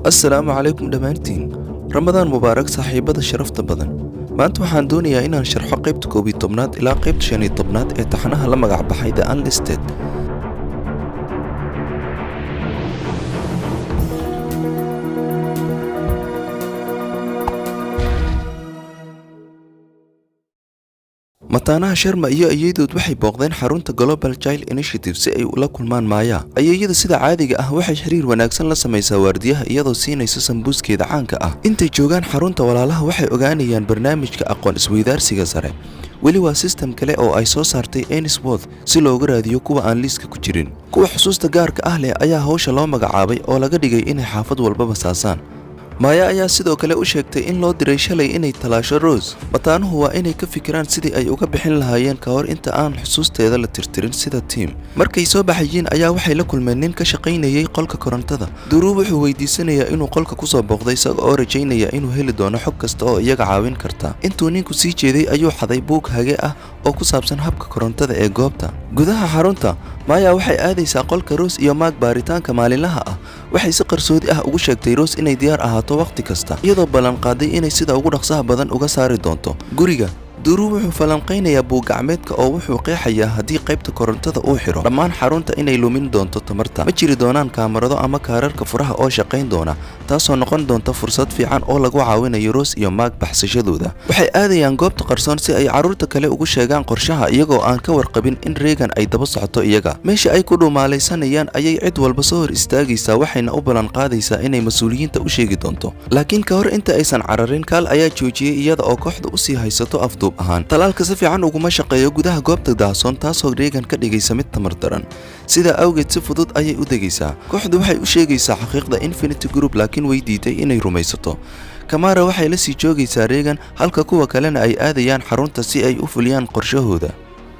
Assalaamu calaykum dhammaantiin. Ramadaan mubaarak, saaxiibada sharafta badan. Maanta waxaan doonayaa inaan sharxo qaybta 11aad ilaa qaybta 15aad ee taxanaha la magac baxay The Unlisted. Mataanaha Sharma iyo ayeedood waxay booqdeen xarunta Global Child Initiative si ay ula kulmaan Maaya. Ayeeyada sida caadiga ah waxay xiriir wanaagsan la samaysaa waardiyaha, iyadoo siinaysa sambuuskeeda caanka ah. Intay joogaan xarunta, walaalaha waxay ogaanayaan barnaamijka aqoon isweydaarsiga sare. Weli waa system kale oo ay soo saartay Ainsworth si looga raadiyo kuwa aan liiska ku jirin. Kuwa xusuusta gaarka ah leh ayaa hawsha loo magacaabay oo laga dhigay inay xaafad walba basaasaan. Maaya ayaa sidoo kale u sheegtay in loo diray shalay inay talaasho Rose. Mataanuhu waa inay ka fikiraan sidii ay uga bixin lahaayeen ka hor inta aan xusuusteeda la tirtirin sida Tim. Markay soo baxayeen ayaa waxay la kulmeen nin ka shaqaynayay qolka korontada. Duruu wuxuu weydiisanayaa inuu qolka kusoo booqday, isaga oo rajaynaya inuu heli doono xog kasta oo iyaga caawin karta. Intuu ninku sii jeeday ayuu xaday buug hage ah oo ku saabsan habka korontada ee goobta. Gudaha xarunta, Maya waxay aadaysaa qolka Rose iyo Mark baaritaanka maalinlaha ah. Waxay si qarsoodi ah ugu sheegtay Rose inay diyaar ahaato wakhti kasta, iyadoo ballan qaaday inay sida ugu dhaqsaha badan uga saari doonto guriga. Duruu wuxuu falanqaynayaa buug gacmeedka oo wuxuu qeexayaa haddii qaybta korontada uu xidho dhammaan xarunta inay lumin doonto tamarta. Ma jiri doonaan kaamarado ama kaararka furaha oo shaqayn doona, taasoo noqon doonta fursad fiican oo lagu caawinayo Rose iyo Mark baxsashadooda. Waxay aadayaan goobta qarsoon si ay carruurta kale ugu sheegaan qorshaha, iyagoo aan ka warqabin in Regan ay daba socoto iyaga. Meesha ay ku dhumaalaysanayaan ayay cid walba soo hor istaagaysaa, waxayna u ballan qaadaysaa inay mas-uuliyiinta u sheegi doonto. Laakiin ka hor inta aysan cararin, Kaal ayaa joojiyey iyada oo kooxda usii haysato afduub ahaan. Talaalka si fiican uguma shaqeeyo gudaha goobta daahsoon, taasoo Regan ka dhigaysa mid tamar daran. Sidaa awgeed si fudud ayay u degaysaa. Kooxdu waxay u sheegaysaa xaqiiqda Infinity Group, laakiin way diiday inay rumaysato. Kamara waxay la sii joogaysaa Regan, halka kuwa kalena ay aadayaan xarunta si ay u fuliyaan qorshahooda.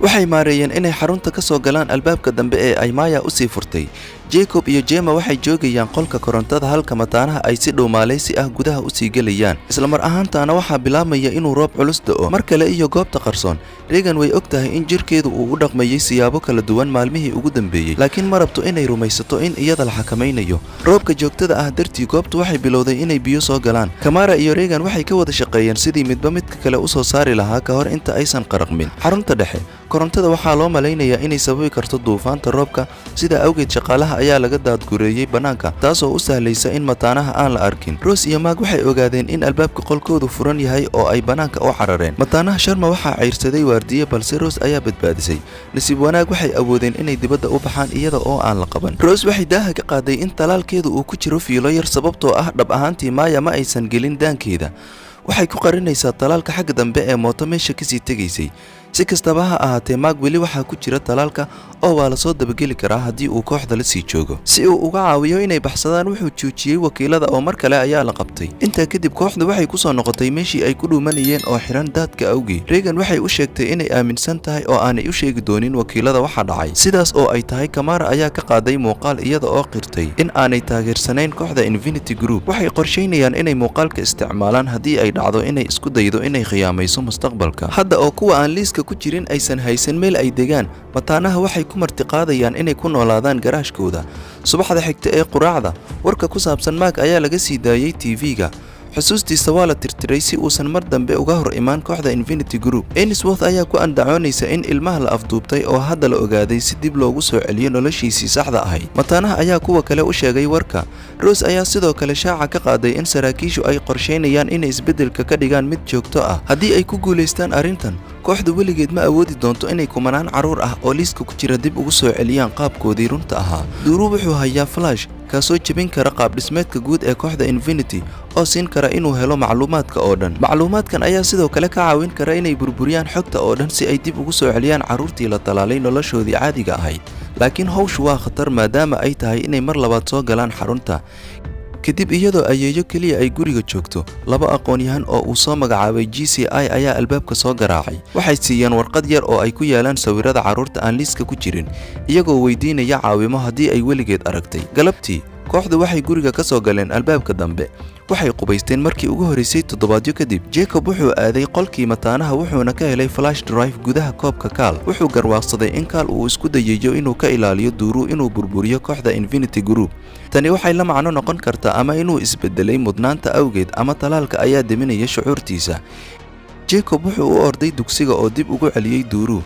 Waxay maareeyeen inay xarunta ka soo galaan albaabka dambe ee ay Maya usii furtay. Jacob iyo Jema waxay joogayaan qolka korontada, halka mataanaha ay si dhowmaalaysi ah gudaha usii gelayaan. Isla mar ahaantaana waxaa bilaabmaya inuu roob culus da'o. Mar kale iyo goobta qarsoon, Regan way og tahay in jirkeedu uu u dhaqmayay siyaabo kala duwan maalmihii ugu dambeeyey, laakiin ma rabto inay rumaysato in iyada la xakamaynayo. Roobka joogtada ah dartii, goobtu waxay bilowday inay biyo soo galaan. Kamara iyo Regan waxay ka wada shaqeeyeen sidii midba midka kale usoo saari lahaa ka hor inta aysan qaraqmin. Xarunta dhexe, korontada waxaa loo malaynayaa inay sababi karto duufaanta roobka. Sidaa awgeed shaqaalaha ayaa laga daadgureeyey bannaanka, taasoo u sahlaysa in mataanaha aan la arkin. Rose iyo Mark waxay ogaadeen in albaabka qolkoodu furan yahay oo ay bannaanka u carareen. Mataanaha Sharma waxaa ceyrsaday waardiye, balse Rose ayaa badbaadisay. Nasiib wanaag, waxay awoodeen inay dibadda u baxaan iyada oo aan la qaban. Rose waxay daaha ka qaaday in talaalkeedu uu ku jiro fiilo yar, sababtoo ah dhab ahaantii Maya ma aysan gelin daankeeda. Waxay ku qarinaysaa talaalka xagga dambe ee mooto meesha kasii tegaysay. Si kastaba ha ahaatee, Mark weli waxaa ku jira talaalka oo waa lasoo dabageli karaa haddii uu kooxda la sii joogo. Si uu uga caawiyo inay baxsadaan, wuxuu joojiyey wakiilada oo mar kale ayaa la qabtay. Intaa kadib kooxdu waxay kusoo noqotay meeshii ay ku dhuumanayeen oo xiran daadka awgii. Regan waxay u sheegtay inay aaminsan tahay oo aanay u sheegi doonin wakiilada waxa dhacay. Sidaas oo ay tahay, Kamara ayaa ka qaaday muuqaal iyada oo qirtay in aanay taageersanayn kooxda Infinity Group. Waxay qorshaynayaan inay muuqaalka isticmaalaan haddii ay dhacdo inay isku daydo inay khiyaamayso mustaqbalka. Hadda oo kuwa aan liiska ku jirin aysan haysan meel ay degaan, mataanaha waxay ku martiqaadayaan inay ku noolaadaan garaashkooda. Subaxda xigta ee quraacda, warka ku saabsan Mark ayaa laga sii daayey TV-ga. Xusuustiisa waa la tirtiray si uusan mar dambe uga hor imaan kooxda Infinity Group. Ainsworth ayaa ku andacoonaysa in ilmaha la afduubtay oo hadda la ogaaday, si dib loogu soo celiyo noloshiisii saxda ahayd. Mataanaha ayaa kuwa kale u sheegay warka. Rose ayaa sidoo kale shaaca ka qaaday in saraakiishu ay qorsheynayaan inay isbeddelka ka dhigaan mid joogto ah. Haddii ay ku guulaystaan arrintan, kooxdu weligeed ma awoodi doonto inay kumanaan carruur ah oo liiska ku jira dib ugu soo celiyaan qaabkoodii runta ahaa. Duuru wuxuu hayaa flash kaasoo jebin kara qaabdhismeedka guud ee kooxda Infinity oo siin kara inuu helo macluumaadka oo dhan. Macluumaadkan ayaa sidoo kale ka caawin kara inay burburiyaan xogta oo dhan si ay dib ugu soo celiyaan carruurtii la talaalay noloshoodii caadiga ahayd. Laakiin hawshu waa khatar, maadaama ay tahay inay mar labaad soo galaan xarunta kadib iyadoo ayeeyo keliya ay guriga joogto. Laba aqoon-yahan oo uu soo magacaabay GCI ayaa albaabka soo garaacay. Waxay siiyeen warqad yar oo ay ku yaalaan sawirada carruurta aan liiska ku jirin, iyagoo weydiinaya caawimo haddii ay weligeed aragtay. Galabtii, Kooxdu waxay guriga ka soo galeen albaabka dambe. Waxay qubaysteen markii ugu horreysay toddobaadyo kadib. Jacob wuxuu aaday qolkii mataanaha, wuxuuna ka helay flash drive gudaha koobka Kaal. Wuxuu garwaaqsaday in Kaal uu isku dayayo inuu ka ilaaliyo Duuru inuu burburiyo kooxda Infinity Group. Tani waxay la macno noqon kartaa ama inuu isbedelay mudnaanta awgeed ama talaalka ayaa deminaya shucuurtiisa. Jacob wuxuu u orday dugsiga oo dib ugu celiyey Duuru.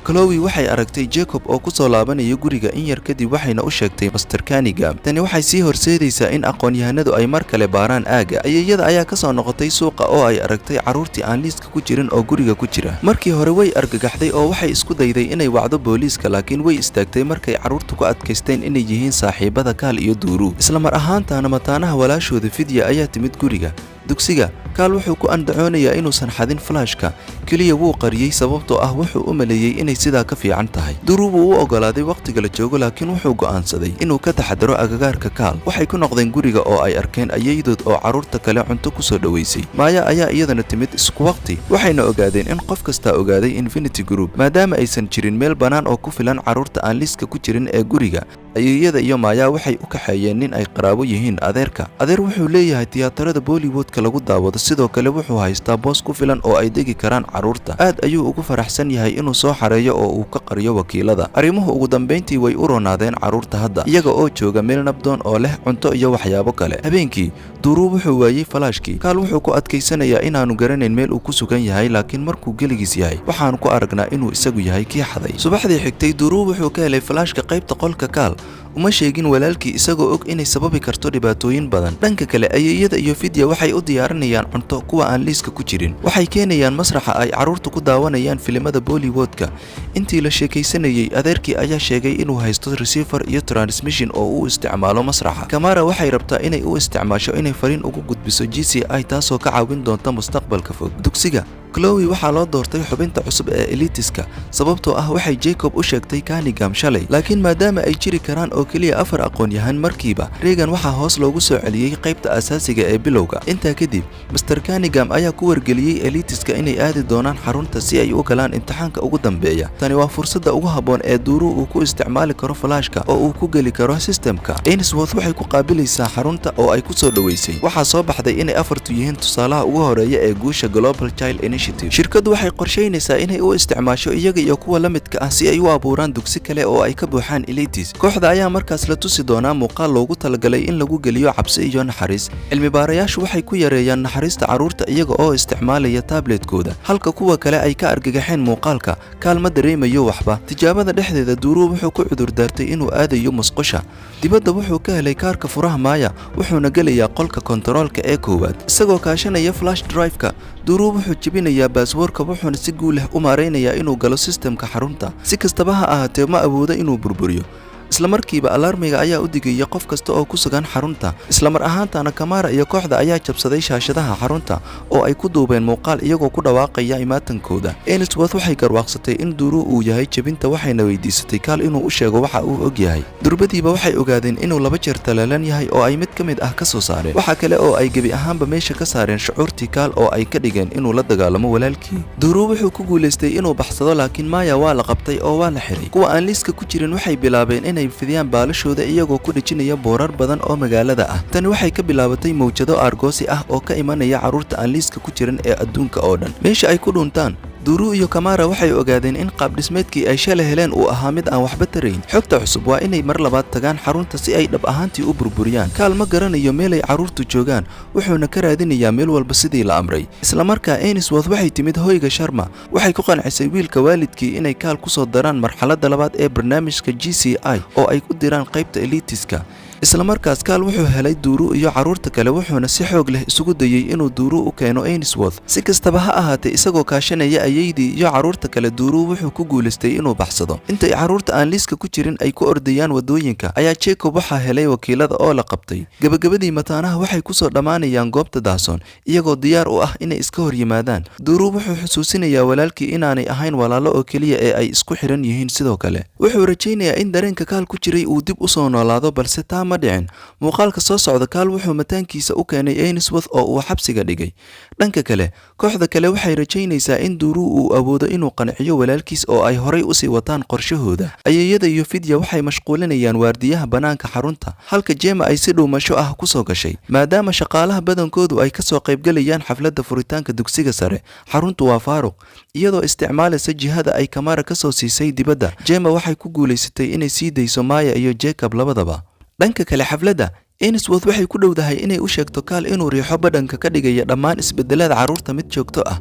Chloe waxay aragtay Jacob oo ku soo laabanaya guriga in yar kadib, waxayna u sheegtay Master Cunningham. Tani waxay sii horseedaysaa in aqoon-yahanadu ay mar kale baaraan aagga. Ayeeyada ayaa ka soo noqotay suuqa oo ay aragtay carruurtii aan liiska ku jirin oo guriga ku jira. Markii hore way argagaxday oo waxay isku dayday inay wacdo booliiska, laakiin way istaagtay markay carruurtu ku adkaysteen inay yihiin saaxiibada Kaal iyo Duuru. Isla mar ahaantaana mataanaha walaashooda Fidya ayaa timid guriga. Dugsiga, Kaal wuxuu ku andacoonayaa inuusan xadin flashka, keliya wuu qariyey sababtoo ah wuxuu u maleeyey inay sidaa ka fiican tahay. Duru wuu u ogolaaday wakhtiga la joogo, laakiin wuxuu go'aansaday inuu ka taxadaro agagaarka Kaal. Waxay ku noqdeen guriga oo ay arkeen ayaydood oo carruurta kale cunto ku soo dhoweysay. Maaya ayaa iyadana timid isku waqti, waxayna ogaadeen in qof kastaa ogaaday Infinity Group, maadaama aysan jirin meel bannaan oo ku filan carruurta aan liiska ku jirin ee guriga. Ayeeyada iyo Maaya waxay u kaxeeyeen nin ay qaraabo yihiin, adeerka. Adeer wuxuu leeyahay tiyaatarada Bollywoodka lagu daawado, sidoo kale wuxuu haystaa boos ku filan oo ay degi karaan carruurta. Aad ayuu ugu faraxsan yahay inuu soo xareeyo oo uu ka qariyo wakiilada. Arrimuhu ugu dambayntii way u ronaadeen carruurta hadda, iyaga oo jooga meel nabdoon oo leh cunto iyo waxyaabo kale. Habeenkii, Duuruu wuxuu waayey falaashkii. Kaal wuxuu ku adkaysanayaa inaanu garanayn meel uu ku sugan yahay, laakiin markuu geligiis yahay waxaanu ku aragnaa inuu isagu yahay kii xaday. Subaxdii xigtay, Duuruu wuxuu ka helay falaashka qaybta qolka Kaal. Uma sheegin walaalkii, isagoo og inay sababi karto dhibaatooyin badan. Dhanka kale, ayeeyada iyo Fidya waxay u diyaarinayaan cunto kuwa aan liiska ku jirin. Waxay keenayaan masraxa ay carruurtu ku daawanayaan filimada Bollywoodka. Intii la sheekaysanayey, adeerkii ayaa sheegay inuu haysto receiver iyo transmission oo uu isticmaalo masraxa. Kamara waxay rabtaa inay u isticmaasho inay fariin ugu gudbiso GCI, taasoo ka caawin doonta mustaqbalka fog. Dugsiga, Chloe waxaa loo doortay xubinta cusub ee elitiska, sababtoo ah waxay Jacob u sheegtay Cunningham shalay. Laakiin maadaama ay jiri karaan oo keliya afar aqoon-yahan markiiba, Regan waxaa hoos loogu soo celiyey qaybta asaasiga ee bilowga. Intaa kadib, Mr Cunningham ayaa ku wargeliyey elitiska inay aadi doonaan xarunta si ay u galaan imtixaanka ugu dambeeya. Tani waa fursadda ugu habboon ee Duuru uu ku isticmaali karo falaashka oo uu ku geli karo systemka. Ainsworth waxay ku qaabilaysaa xarunta oo ay ku soo dhoweysay. Waxaa soo baxday inay afartu yihiin tusaalaha ugu horeeya ee guusha Global Child Initiative. Shirkaddu waxay qorshaynaysaa inay u isticmaasho iyaga iyo kuwa la midka ah si ay u abuuraan dugsi kale oo ay ka buuxaan elites. Kooxda ayaa markaas la tusi doonaa muuqaal loogu talagalay in lagu geliyo cabsi iyo naxariis. Cilmi baarayaashu waxay ku yareeyaan naxariista carruurta iyaga oo isticmaalaya tabletkooda, halka kuwa kale ay ka argagaxeen muuqaalka. Kaal ma dareemayo waxba. Tijaabada dhexdeeda, Duuruu wuxuu ku cudur daartay inuu aadayo musqusha. Dibadda wuxuu ka helay kaarka furaha Maaya, wuxuuna gelayaa qolka kontaroolka ee koowaad isagoo kaashanaya flash drive-ka. Duuruu wuxuu jebinayaa passwordka, wuxuuna si guul leh u maaraynayaa inuu galo systemka xarunta. Si kastaba ha ahaatee, ma awoodo inuu burburiyo. Isla markiiba alarmiga ayaa u digaya qof kasta oo ku sugan xarunta. Isla mar ahaantana, Kamara iyo kooxda ayaa jabsaday shaashadaha xarunta oo ay ku duubeen muuqaal iyagoo ku dhawaaqaya imaatankooda. Ainsworth waxay garwaaqsatay in Duuru uu yahay jebinta, waxayna weydiisatay Kaal inuu u sheego waxa uu og yahay. Durbadiiba waxay ogaadeen inuu laba jeer talaalan yahay oo ay mid ka mid ah ka soo saareen. Waxa kale oo ay gebi ahaanba meesha ka saareen shucuurtii Kaal oo ay ka dhigeen inuu la dagaalamo walaalkii. Duuru wuxuu ku guulaystay inuu baxsado, laakiin Maya waa la qabtay oo waa la xiray. Kuwa aan liiska ku jirin waxay bilaabeen inay fidiyaan baalashooda iyagoo ku dhejinaya boorar badan oo magaalada ah. Tani waxay ka bilaabatay mawjado aargoosi ah oo ka imanaya carruurta aan liiska ku jirin ee adduunka oo dhan. Meesha ay ku dhuntaan, Duuru iyo Kamara waxay ogaadeen in qaab dhismeedkii ay shalay heleen uu ahaa mid aan waxba tarayn. Xogta cusub waa inay mar labaad tagaan xarunta si ay dhab ahaantii u burburiyaan. Kaal ma garanayo meelay carruurtu joogaan, wuxuuna ka raadinayaa meel walba sidii la amray. Isla markaa, Ainsworth waxay timid hoyga Sharma. Waxay ku qancisay wiilka waalidkii inay Kaal ku soo daraan marxaladda labaad ee barnaamijka GCI oo ay ku diraan qaybta elitiska. Isla markaas, Kaal wuxuu helay Duuru iyo carruurta kale, wuxuuna si xoog leh isugu dayey inuu Duuru u keeno Ainsworth. Si kastaba ha ahaatee, isagoo kaashanaya ayeydii iyo carruurta kale, Duuru wuxuu ku guulaystay inuu baxsado. Intay carruurta aan liiska ku jirin ay ku ordayaan waddooyinka, ayaa Jacob waxaa helay wakiilada oo la qabtay. Gabagabadii, mataanaha waxay kusoo dhammaanayaan goobta daasoon iyagoo diyaar u ah inay iska hor yimaadaan. Duuru wuxuu xusuusinayaa walaalkii inaanay ahayn walaalo oo keliya ee ay isku xiran yihiin. Sidoo kale wuxuu rajaynayaa in dareenka Kaal ku jiray uu dib usoo noolaado, balse taa Ma dhicin. Muuqaalka soo socda, Kaal wuxuu mataankiisa u keenay Ainsworth oo uu xabsiga dhigay. Dhanka kale, kooxda kale waxay rajaynaysaa in Duuruu uu awoodo inuu qanciyo walaalkiis oo ay horay usii wataan qorshahooda. Ayeeyada iyo Fidya waxay mashquulinayaan waardiyaha bannaanka xarunta, halka Jema ay si dhuumasho ah kusoo gashay. Maadaama shaqaalaha badankoodu ay kasoo qaybgalayaan xafladda furitaanka dugsiga sare, xaruntu waa faaruq. Iyadoo isticmaalaysa jihada ay Kamara kasoo siisay dibadda, Jema waxay ku guulaysatay inay sii dayso Maya iyo Jacob labadaba. Dhanka kale, xafladda, Ainsworth waxay ku dhowdahay inay u sheegto Kaal inuu riixo badhanka ka dhigaya dhammaan isbedelada carruurta mid joogto ah.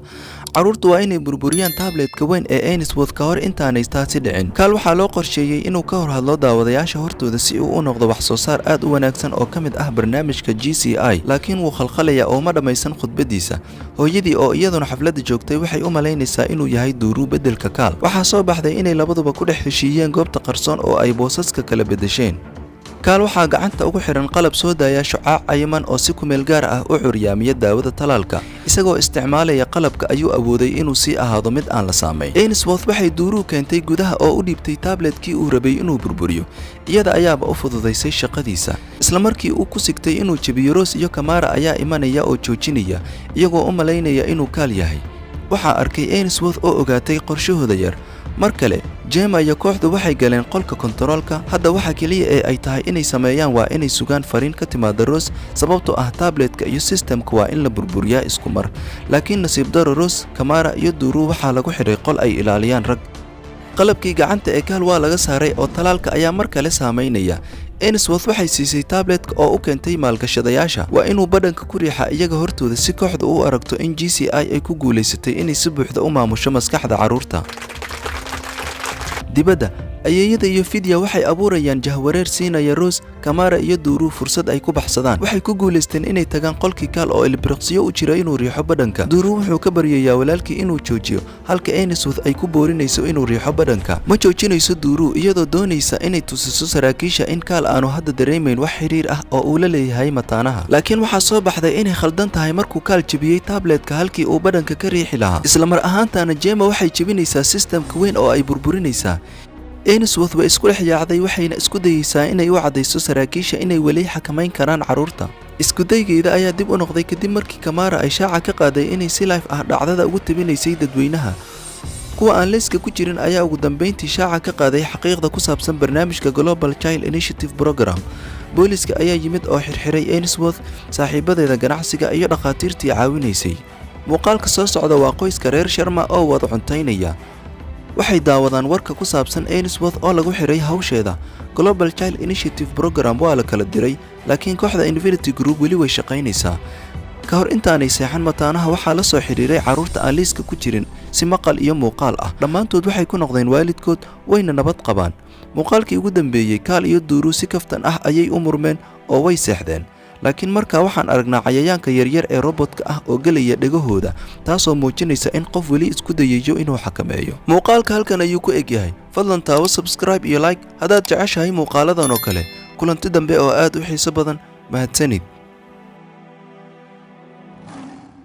Carruurtu waa inay burburiyaan tabletka weyn ee Ainsworth ka hor intaanay taasi dhicin. Kaal waxaa loo qorsheeyey inuu ka hor hadlo daawadayaasha hortooda si uu u noqdo wax soo saar aad u wanaagsan oo ka mid ah barnaamijka GCI, laakiin wuu khalkhalaya oo ma dhammaysan khudbadiisa. Hooyadii oo iyaduna xafladda joogtay waxay u malaynaysaa inuu yahay Duuruu beddelka Kaal. Waxaa soo baxday inay labaduba ku dhex heshiiyeen goobta qarsoon oo ay boosaska kala beddesheen. Kaal waxaa gacanta ugu xidhan qalab soo daaya shucaac cayiman oo si kumeel gaar ah u curyaamiya daawada talaalka. Isagoo isticmaalaya qalabka ayuu awooday inuu sii ahaado mid aan la saamayn. Ainsworth waxay Duuruu keentay gudaha oo u dhiibtay tabletkii uu rabay inuu burburiyo. Iyada ayaaba u fududaysay shaqadiisa. Isla markii uu ku sigtay inuu jebiyo, Rose iyo Kamara ayaa imanaya oo joojinaya, iyagoo u malaynaya inuu Kaal yahay. Waxaa arkay Ainsworth oo ogaatay qorshahooda yar. Mar kale, Jema iyo kooxdu waxay galeen qolka kontaroolka. Hadda waxa keliya ee ay tahay inay sameeyaan waa inay sugaan fariin ka timaada Rose, sababtoo ah tabletka iyo systemka waa in la burburiyaa isku mar. Laakiin nasiib daro, Rose, Kamara iyo Duuruu waxaa lagu xidhay qol ay ilaaliyaan rag. Qalabkii gacanta ee Kaal waa laga saaray oo talaalka ayaa mar kale saamaynaya. Ainsworth waxay siisay tabletka oo u keentay maalgashadayaasha. Waa inuu badhanka ku riixa iyaga hortooda si kooxdu u aragto in GCI ay ku guulaysatay inay si buuxda u maamusho maskaxda carruurta. Dibadda, ayeeyada iyo Fidya waxay abuurayaan jahwareer siinaya Rose, Kamara iyo Duuruu fursad ay ku baxsadaan. Waxay ku guulaysteen inay tagaan qolkii Kaal oo ilbiriqsiyo u jira inuu riixo badhanka. Duuruu wuxuu ka baryayaa walaalkii inuu joojiyo, halka Ainsworth ay ku boorinayso inuu riixo badhanka. Ma joojinayso Duuruu, iyadoo doonaysa inay tusiso saraakiisha in Kaal aanu hadda dareemayn wax xiriir ah oo uu la leeyahay mataanaha. Laakiin waxaa soo baxday inay khaldan tahay markuu Kaal jebiyey tabletka halkii uu badhanka ka riixi lahaa. Isla mar ahaantaana, Jema waxay jebinaysaa systemka weyn oo ay burburinaysaa. Ainsworth way isku dhex yaacday, waxayna isku dayeysaa inay u caddayso saraakiisha inay weli xakamayn karaan carruurta. Iskudaygeeda ayaa dib u noqday kadib markii Kamara ay shaaca ka qaaday inay si live ah dhacdada ugu tabinaysay dadweynaha. Kuwa aan liiska ku jirin ayaa ugu dambeyntii shaaca ka qaaday xaqiiqda ku saabsan barnaamijka Global Child Initiative Program. Booliska ayaa yimid oo xirxiray Ainsworth, saaxiibadeeda ganacsiga iyo dhakhaatiirtii caawinaysay. Muuqaalka soo socda waa qoyska reer Sharma oo wada cuntaynaya. Waxay daawadaan warka ku saabsan Ainsworth oo lagu xiray hawsheeda. Global Child Initiative Program waa la kala diray, laakiin kooxda Infinity Group weli way shaqaynaysaa. Ka hor intaanay seexan, mataanaha waxaa la soo xidhiiray carruurta aan liiska ku jirin si maqal iyo muuqaal ah. Dhammaantood waxay ku noqdeen waalidkood, wayna nabad qabaan. Muuqaalkii ugu dambeeyey, Kaal iyo Duuruu si kaftan ah ayay u murmeen oo way seexdeen, laakiin markaa waxaan aragnaa cayayaanka yaryar ee robotka ah oo gelaya dhegahooda, taasoo muujinaysa in qof weli isku dayayo inuu xakameeyo. Muuqaalka halkan ayuu ku eg yahay. Fadlan taawo subscribe iyo like haddaad jeceshahay muuqaaladan oo kale. Kulanti dambe oo aad u xiiso badan. Mahadsanid.